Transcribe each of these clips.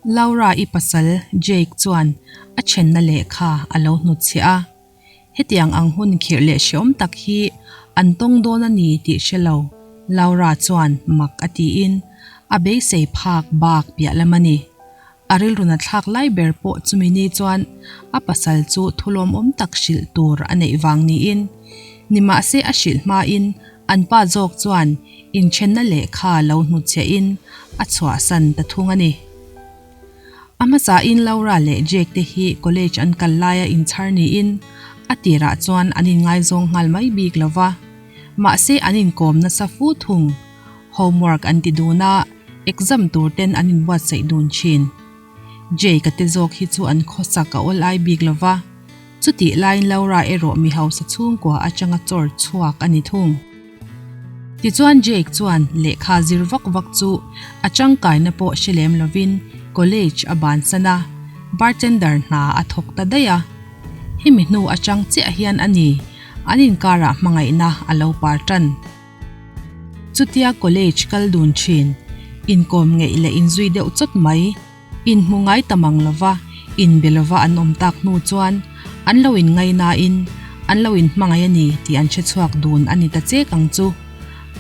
Laura-i pasal Jake chuan a thenna lehkha a lo hnutchhiah a. Hetiang ang hun khirh leh hreawm tak hi an tawng dawn a ni tih hre lo Laura chuan mak a tiin a beisei phak bak piah lam a ni. A rilru na thlak lai ber pawh chumi ni chuan a pasal chu thulawmawm tak hrilh tur a neih vang niin nimahse a hrilh hmain an pa zawk chuan inthenna lehkha lo hnutchhiahin a chhuahsan ta thung a ni. A hmasain Laura leh Jake te hi college an kal laia inchhar niin a tirah chuan an inngaizawng nghal mai bik lo va. Mahse an inkawm nasa fu thung. Homework an ti dun a, exam tur ten an inbuatsaih dun thin. Jake-a te zawk hi chu an khawsak a awl ai bik lo va, chutih laiin Laura erawh mi hausa chhungkua atanga chawr chhuak a ni thung. Tichuan Jake chuan lehkha zir vak vak chu a tangkaina pawh hre lem lovin college a bansan a, bartender hna a thawk ta daih a. Hemi hnu atang chiah hian a ni an inkarah hmangaihna a lo par tan. Chutia college kal dun thin, inkawm ngeih leh inzui deuh chawt mai, inhmu ngai ta mang lova, inbe lova an awm tak hnu chuan an lo inngainain an lo inhmangaih a ni tih an hre chhuak dun a ni ta chek ang chu.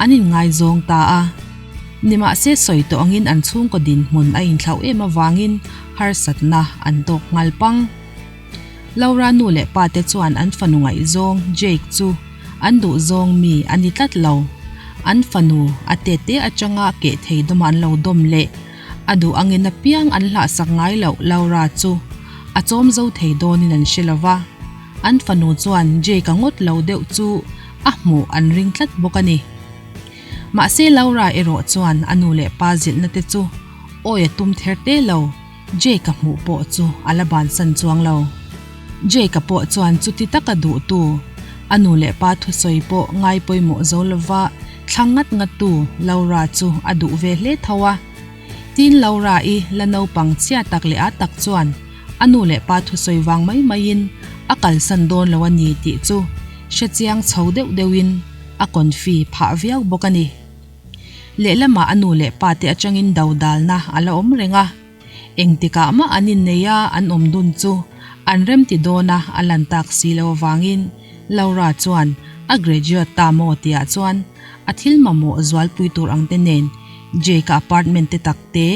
An inngaizawng ta a. Nimahse sawi tawh angin an chhungkaw dinhmun a inthlauh em avangin harsatna an tawk nghal pang. Laura nu leh pa te chuan an fanu ngaihzawng Jake chu an duhzawng mi a ni tlat lo. An fanu a tete atanga keh thei dawma an lo dawm leh a duh angin apiang an hlahsak ngai loh Laura chu a chawm zo thei dawnin an hre lo va. An fanu chuan Jake a ngawt lo deuh chu a hmuh an ring tlat bawk a ni. Mahse Laura erawh chuan a nu leh pa zilhna te chu awi a tum ther te lo. Jake-a hmuh pawh chu a la bansan chuang lo. Jake-a pawh chuan chuti taka duhtu, a nu leh pa thusawi pawh ngai pawimawh zo lova thlang ngat ngattu Laura chu a duh ve hle tho a. Tin, Laura-i la naupang chhia tak leh a tak chuan a nu leh pa thusawi vang mai maiin a kalsan dawn lo a ni tih chu hrechiang chho deuh deuhin a confi phah viau bawk a ni. Lehlamah a nu leh pa te atangin do dalna a la awm reng a, engtikah mah an innei a an awm dun chu an remti dawn a a lan tak si lo avangin Laura chuan a graduate ta maw tihah chuan a thil mamawh zualpui tur ang te nen Jake-a apartment te tak te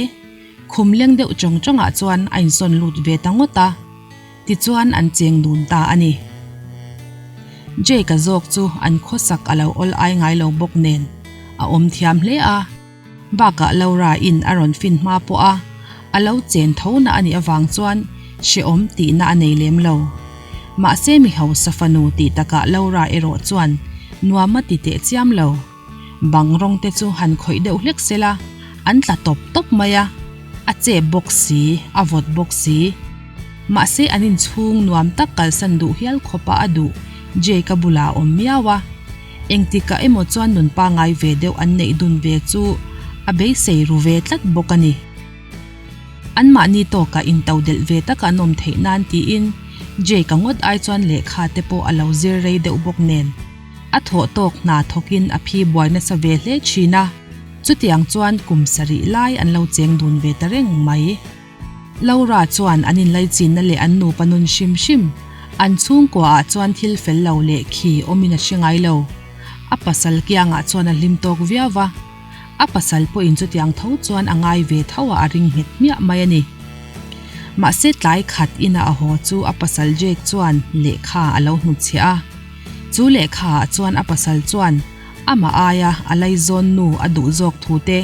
khum leng deuh chawng chawngah chuan a insawn lut ve ta ngawt a. Tichuan an cheng dun ta a ni. Jake-a zawk chu an khawsak a lo awl ai ngai lo bawk nen a awm thiam hle a. Bakah Laura in a rawn fin hma pawh a, a lo chen tho na a nih avang chuan hrehawm tihna a nei lem lo. Mahse mi hausa fanu tih takah Laura erawh chuan nuam a ti teh chiam lo. Bang rawng te chu han khawih deuh hlek sela, an tla tawp tawp mai a, a chep bawk si, a vawt bawk si. Mahse an inchhung nuam tak kalsan duh hial khawpa a duh Jake-a bulah a awm miau a. Engtikah emaw chuan nun pangai ve deuh an neih dun ve chu a beisei ru ve tlat bawk a ni. Anmahni tawkah intodelh ve taka an awm theih nan tiin Jake-a ngawt ai chuan lehkha te pawh a lo zir rei deuh bawk nen. A thawh tawk hna thawkin a phi buai nasa ve hle thin a, chutiang chuan kum sarih lai an lo cheng dun ve ta reng mai. Laura chuan an inlaichinna leh an nupa nun hrim hrim, an chhungkuaah chuan thil fel lo leh khi awmin a hre ngai lo. A pasal kiangah chuan a hlim tawk viau va, a pasal pawhin chutiang tho chuan a ngai ve tho a a ring nghet hmiah mai a ni. Mahse tlai khat ina a haw chu a pasal Jake chuan lehkha a lo hnutchhiah a. Chu lehkha ah chuan a pasal chuan amah aia a laizawn nu a duh zawk thu te,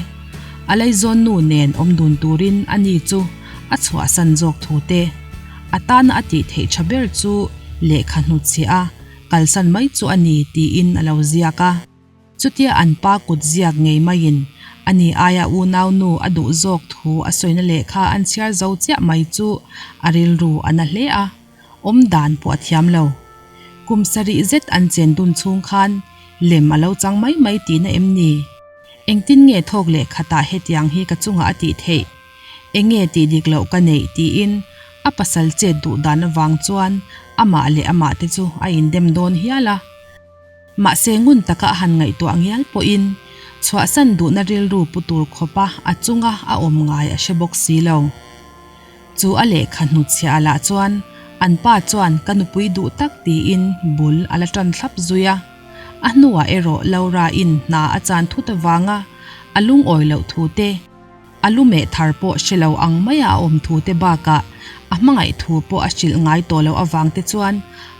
a laizawn nu nen awm dun turin a ni chu a chhuahsan zawk thu te, a tana a tih theih tha ber chu lehkha hnutchhiah a kalsan mai chu a ni tiin a lo ziak a. Chutia an pa kut ziak ngei maiin a ni aia unau nu a duh zawk thu a sawina lehkha an chhiar zo chiah mai chu a rilru a na hle a. Awm dan pawh a thiam lo. Kum sarih zet an chen dun chhung khan lem a lo chang mai mai tihna em ni? Engtin nge thawk leh khatah hetiang hi ka chungah a tih theih? Enge tih dik loh ka neih tiin a pasal chet duh dan avang chuan amah leh amah te chu a indem dawn hial a. Mahse ngun taka a han ngaihtuah ngial pawhin chhuahsan duhna rilru pu tur khawpa a chunga a awm ngai a hre bawk si lo. Chu a lehkha hnutchhiah lah chuan an pa chuan ka nupui duh tak tiin bul a la tan thlap zui a. A hnuah erawh Laura-in hna a chan thut avanga a lungawi loh thu te, a lu meh thar pawh hre lo ang maia a awm thu te bakah a hmangaih thu pawh a hrilh ngai tawh loh avang te chuan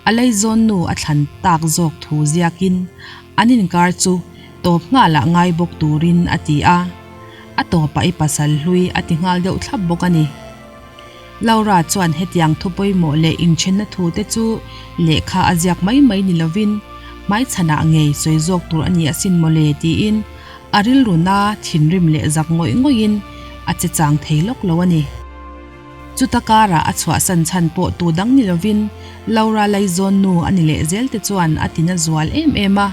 a laizawn nu a thlan tak zawk thu ziakin an inkar chu tawp nghalah ngai bawk turin a ti a. A tawpah i pasal hlui a ti nghal deuh thlap bawk a ni. Laura chuan hetiang thu pawimawh leh inthenna thu te chu lehkha a ziak mai mai ni lovin hmaichhanah ngei sawi zawk tur a ni asin mawle tiin a rilruna thinrim leh zak ngawih ngawihin a che chang thei lawk lo a ni. Chuta karah a chhuahsan chhan pawh tu dang ni lovin Laura laizawn nu a ni leh zel te chuan a tina zual em em a.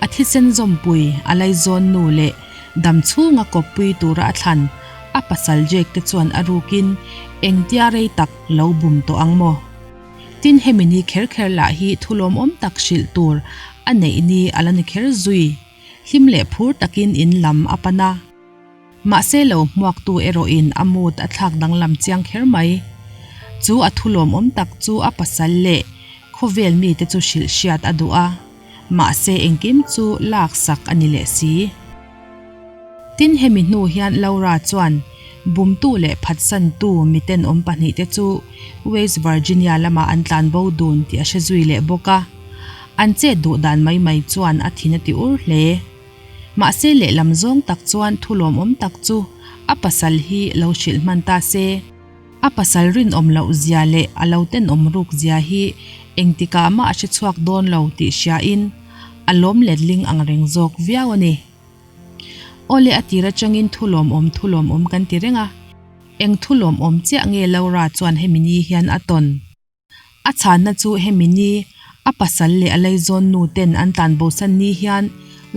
A thisen zawmpui a laizawn nu leh dam chhunga kawppui tura a thlan a pasal Jake te chuan a rukin engtia rei tak lo bum tawh ang maw? Tin hemi ni kher kher lah hi thu lawmawm tak hrilh tur a neih ni a la ni kher zui. Hlim leh phur takin in lam a pan a. Mahse lo hmuaktu erawhin a mood a thlak danglam chiang kher mai. Chu a thu lawmawm tak chu a pasal leh khawvel mite chu hrilh hriat a duh a. Mahse engkim chu laksak a ni leh si. Tin hemi hnu hian Laura chuan bumtu leh phatsantu mitenawm pahnihte chu West Virginia lamah an tlanbo dun tih a hre zui leh bawk a. An chet duh dan mai mai chuan a thin a ti ur hle. Mahse lehlam zawng tak chuan thu lawmawm tak chu a pasal hi lo hrilh hman ta se. A pasal rinawm loh zia leh a lo tenawm ruk zia hi engtikah mah a hre chhuak dawn lo tih hriain a lawm letling ang reng zawk viau a ni. Awle a tir atangin thu lawmawm thu lawmawm kan ti reng a, eng thu lawmawm chiah nge Laura chuan hemi ni hian a tawn? A chhanna chu hemi ni a pasal leh a laizawn nu ten an tlan bosan ni hian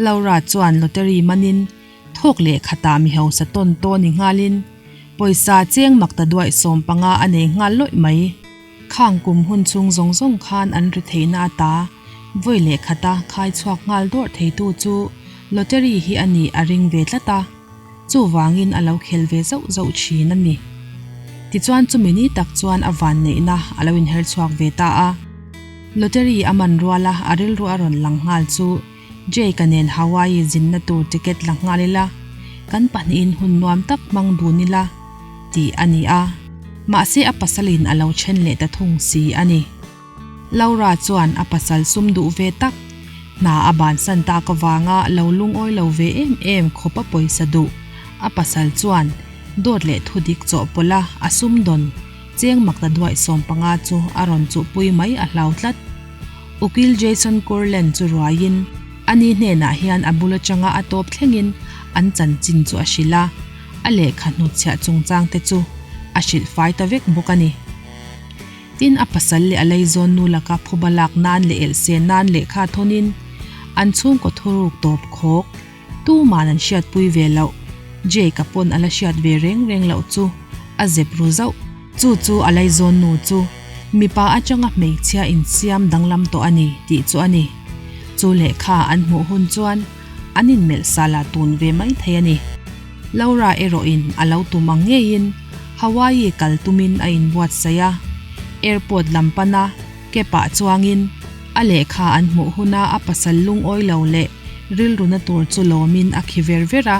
Laura chuan lottery manin thawk leh khatah mi hausa tawn tawn ni nghalin pawisa cheng mak ta duaih 15 a nei nghal lawih mai. Khang kum hun chhung zawng zawng khan an ri theihna ata vawi leh khata khai chhuak nghal dawrh theitu chu lottery hi a nih a ring ve tlat a. Chuvangin a lo khel ve zauh zauh thin a ni. Tichuan chumi ni tak chuan a vanneihna a lo inher chhuak ve ta a. Lottery a man ruala a rilru a rawn lang nghal chu Jake-a nen Hawaii zinna tur ticket la nghal ila, kan pahnihin hun nuam tak hmang dun ila tih a ni a. Mahse a pasalin a lo then leh ta thung si a ni. Laura chuan a pasal sum duh ve tak, hna a bansan tak avanga lo lungawi lo ve em em khawp a pawisa duh. A pasal chuan dawt leh thudik chawhpawlh a a sumdawn cheng makta duaih 15 chu a rawn chuhpui mai a hlau tlat. Ukil Jason Kurland chu ruaiin ani hnenah hian a bul atanga a tawp thlengin an chanchin chu a hrilh a, a lehkha hnutchhiah chungchang te chu a hrilh fai ta vek bawk a ni. Tin, a pasal leh a leizawn nu laka phuba lak nan leh elhse nan lehkha thawnin an chhungkaw thuruk tawp khawk tuman an hriatpui ve loh. Jake-a pawn a la hriat ve reng reng loh chu a zep ru zauh. Chu chu a leizawn nu chu mipa atanga hmeichhia insiam danglam tawh a ni tih chu a ni. Chu lehkha an hmuh hun chuan an inmelh sala tun ve mai thei a ni. Laura erawhin a lo tum ang ngeiin Hawaii kal tumin a inbuatsaih a, airport lam pana cab ah chuangin a lehkha an hmuh huna a pasal lungawi lo leh rilruna tur chu lawmin a khi ver ver a.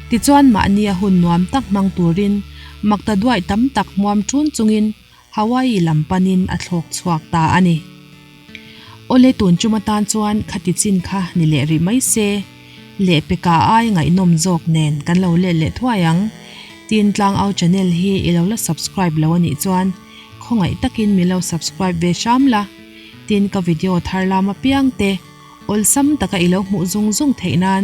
Tichuan mahni a hun nuam tak hmang turin makta duaih tam tak hmuam ṭun chungin Hawaii lam panin a thlawk chhuak ta a ni. Awle tun chum atan chuan khati chin kha ni leh rih mai se, lehpeka ai ngaihnawm zawk nen kan lo let leh thuai ang. Tin Tlangau channel hi i lo la subscribe lo a nih chuan khawngaih takin mi lo subscribe ve hram la. Tin ka video thar lam apiang te Awlsam taka i lo hmuh zung zung theih nan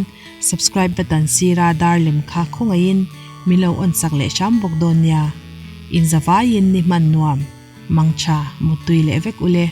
subscribe button sira dar lem kha khawngaihin min lo on sak leh hram bawk dawn nia. Inzavaiin ni hman nuam, mangtha, muttui leh vek ule.